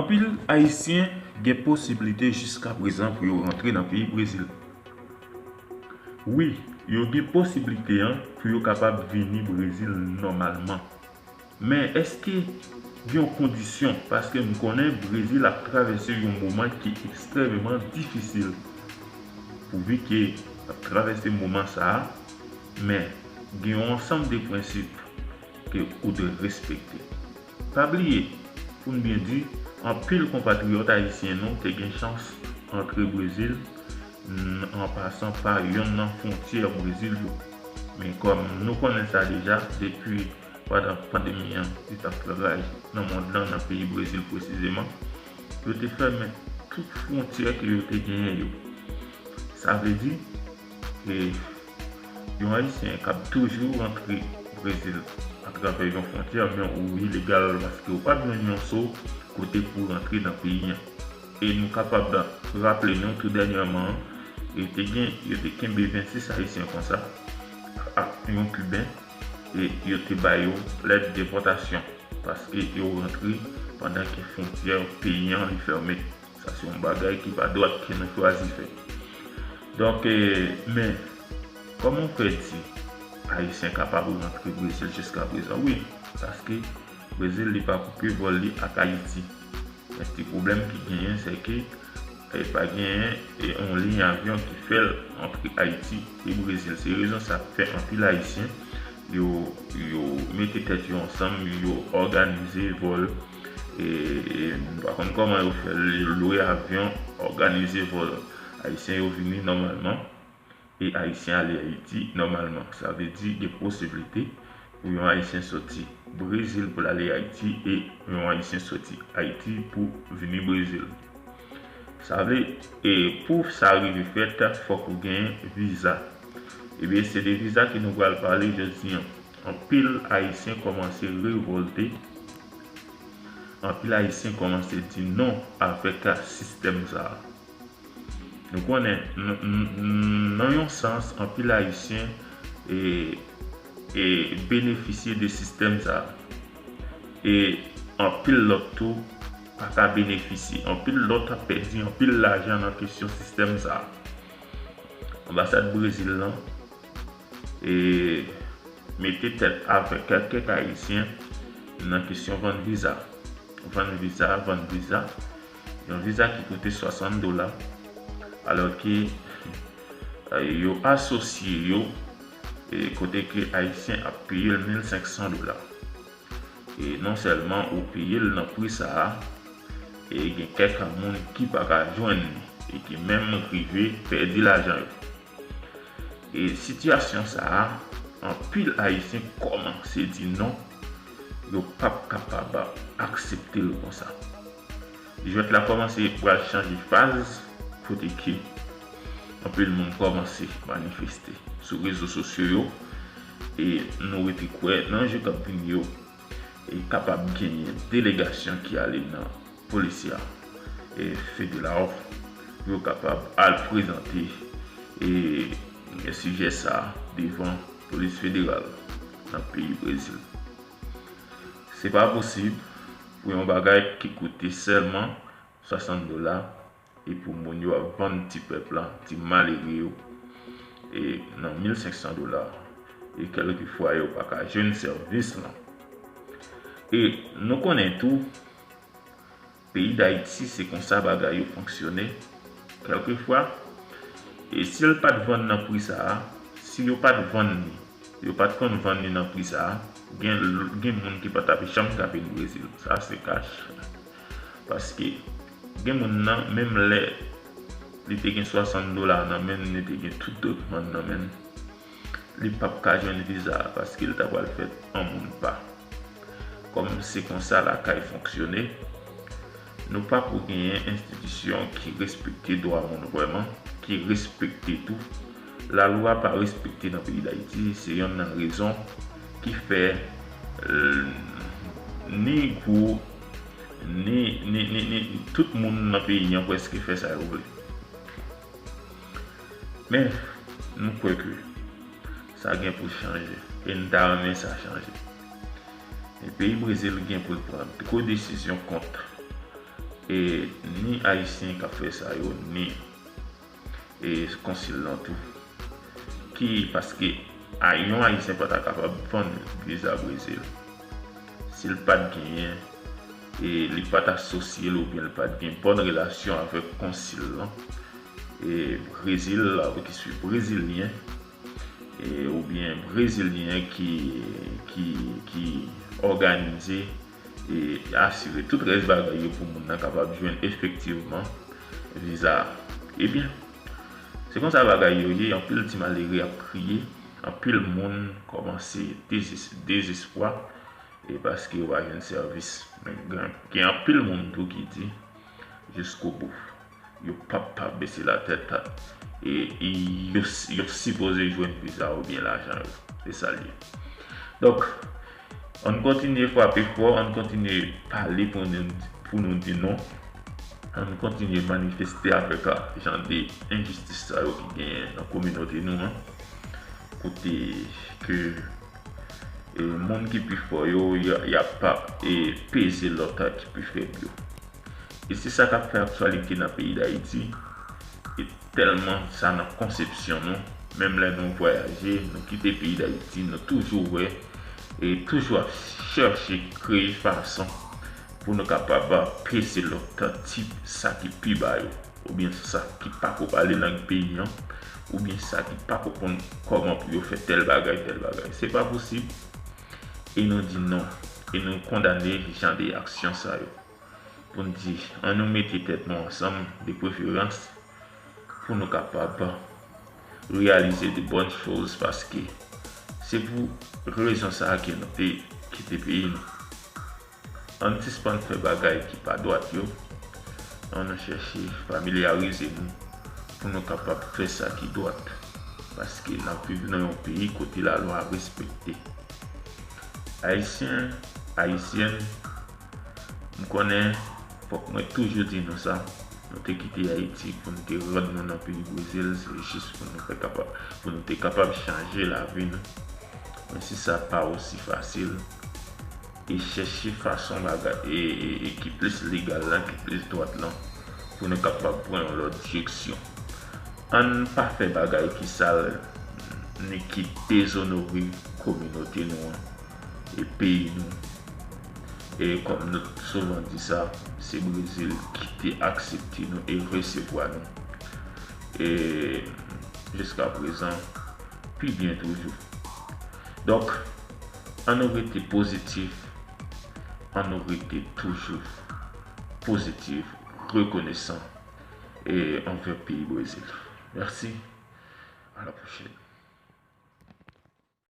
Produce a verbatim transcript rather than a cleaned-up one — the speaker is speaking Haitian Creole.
Anpil Ayisyen gen posiblite jiskaprezan pou yo rantre nan peyi Brezil. Wi, yo gen posiblite an pou yo kapab vini Brezil nòmalman. Men èske gen yon kondisyon? Paske m konnen Brezil ap travèse yon moman ki ekstrèmeman difisil. Pouvi ke l ap travèse moman sa a, men gen yon ansanm de prensip ke ou dwe respekte. Pa bliye, pou n byen di, anpil konpatriyòt ayisyen nou te gen chans antre Brezil, n- an pasan pa yonn nan fwontyè Brezil yo. Men kòm nou konnen sa deja, depi pandan pandemi an, li t ap fè raj nan mond lan, nan peyi Brezil presizeman, yo te fèmen tout fwontyè ke yo te genyen yo. Sa vle di, e, yon Ayisyen k ap toujou rantre Brezil atravè yon fwontyè, men ou ilegal paske ou pa jwenn yon so kote pou rantre nan peyi an. E nou kapab raple nou tou dènyèman, e te gen, yo te kenbe vennsis Ayisyen konsa ak yon Kiben, e yo te ba yo lèd depòtasyon paske yo rantre pandan ke fwontyè peyi an li fèmen. Sa se yon bagay ki pa dwat ke nou chwazi fè. Donk, e, men, kòman w fè di Ayisyen kapab rantre Brezil jiskaprezan? Wi, paske Brezil li pa koupe vòl li ak Ayiti. Men ti pwoblèm ki genyen, se ke, e, pa genyen, e, yon liy avyon ki fè l antre Ayiti e Brezil. Se rezon sa k fè anpil Ayisyen, yo, yo mete tèt yo ansanm, yo òganize vòl, e, e, m pa konn kòman yo fè l, yo lwe avyon, òganize vòl. Ayisyen yo vini nòmalman, e Ayisyen ale Ayiti nòmalman. Sa vle di gen posiblite pou yon Ayisyen soti Brezil pou l ale Ayiti e yon Ayisyen soti Ayiti pou vini Brezil. Sa vle, e pou sa rive fèt, fòk ou gen viza. Ebyen, se de viza ke nou pral pale jodi an. Anpil Ayisyen kòmanse revòlte. Anpil Ayisyen kòmanse di non avèk sistèm sa a. Nou konnen, n- n- n- nan yon sans, anpil Ayisyen e, e benefisye de sistèm sa a. E anpil lòt tou pa ka benefisye. Anpil lòt ap pèdi anpil lajan nan kesyon sistèm sa a. Anbasad Brezil lan, e mete tèt avèk kèk Ayisyen nan kesyon vann viza. Vann viza, vann viza. Yon viza ki koute swasant dola, alò ke, e, yo asosye yo, e, kote ke Ayisyen ap peye l mil senk san dola. E non sèlman ou peye l nan pri sa a, e gen kèk moun ki pa ka jwenn li, e ki menm rive pèdi lajan yo. E sitiyasyon sa a, anpil Ayisyen kòmanse di non, yo p ap kapab aksepte l konsa. Jwèt la kòmanse pral chanje faz, kote ke anpil moun kòmanse manifeste sou rezo sosyo yo, e nou rete kwè nan jou k ap vini yo, e kapab genyen delegasyon ki ale nan polisya, e federal, pou yo kapab al prezante, e sijè sa a devan polis federal nan peyi Brezil. Se pa posib pou yon bagay ki koute sèlman swasant dola, e pou moun yo ap vann ti pèp la, ti malere yo, e nan mil senk san dola, e kèlkefwa yo pa ka jwenn sèvis lan. E nou konnen tou, peyi Dayiti, se konsa bagay yo fonksyone. Kèlkefwa, e si l pa t vann nan pri sa a, si yo pa t vann li, yo pa t konn vann li nan pri sa a, gen, gen moun ki pa t ap janm ka vin Brezil. Sa se kach. Paske gen moun nan, menm lè li te gen swasant dola nan men l, li te gen tout dokiman nan men l, li p ap ka jwenn viza a paske l ta pral fèt an moun pa. Kòm se konsa lakay fonksyone, nou pa pou genyen enstitisyon ki respekte dwa moun vrèman, ki respekte tou. Lalwa pa respekte nan peyi Dayiti, se yonn nan rezon ki fè, euh, ni gwo, ni, ni, ni, ni tout moun nan peyi an prèske fè sa yo vle. Men, nou kwè ke sa gen pou chanje, e n ta renmen sa chanje. E peyi Brezil gen pou l pran gwo desizyon kont E ni Ayisyen k ap fè sa yo, ni e, konsil lan tou. Ki, paske a, yon Ayisyen pa ta kapab vann viza Brezil. Si l pa t genyen, e, li pa t asosye l oubyen li pa t gen bòn relasyon avèk konsil lan, e, Brezil la, ki se brezilyen, e, oubyen brezilyen ki, ki, ki òganize e asire tout rès bagay yo pou moun nan kapab jwenn efektivman viza a. Ebyen, se konsa bagay yo ye, anpil ti malere ap kriye, anpil moun kòmanse dezes-, dezespwa, e paske yo pa jwenn sèvis. Men gen, gen anpil moun tou ki di, jiskobou, yo p ap pa bese latèt, e, e yo, yo sipoze jwenn viza oubyen lajan yo. Se sa l ye. Donk, ann kontinye frape fò, ann kontinye pale pou nou, pou nou di non. Ann kontinye manifeste avèk, a, jan de enjistis sa yo ki genyen nan kominote nou an. Kote ke, e, moun ki pi fò yo, y a, y ap pa, e, peze lòt, a, ki pi fèb yo. E se sa k ap fè aktyalite nan peyi Dayiti. E tèlman sa nan konsepsyon nou, menm lè nou vwayaje, nou kite peyi Dayiti, nou toujou wè, e toujou ap chèche kreye fason pou nou kapab peze lòt tip sa ki pi ba yo, oubyen sa ki pako pale lang peyi an, oubyen sa ki pako konn kòman pou yo fè tèl bagay, tèl bagay. Se pa posib. E nou di non. E nou kondane jan de aksyon sa yo. Pou n di, ann nou mete tèt nou ansanm, de preferans, pou nou kapab reyalize de bòn choz, paske se pou rezon sa a ke nou te kite peyi nou. Ann sispann fè bagay ki pa dwat yo, ann nou chèche familyarize nou pou nou kapab fè sa ki dwat, paske n ap viv nan yon peyi kote lalwa respekte. Ayisyen, Ayisyèn, m konnen, fòk mwen toujou di nou sa, nou te kite Ayiti pou nou te rann nou nan peyi Brezil, se jis pou nou te kapab, pou nou te kapab chanje lavi nou. Men si sa pa osi fasil, e chèche fason bagay, e, e, e ki plis legal lan, ki plis dwat lan, pou nou kapab pran yon lòt direksyon. Ann pa fè bagay ki sal, ni ki dezonore kominote nou an, e peyi nou. E kòm nou souvan di sa, se Brezil ki te aksepte nou e resevwa nou. E jiska prezan, pi byen toujou. Donk, ann nou rete pozitif, ann nou rete toujou pozitif, rekonesan, e anvè peyi Brezil. Mèsi, a la pwochèn.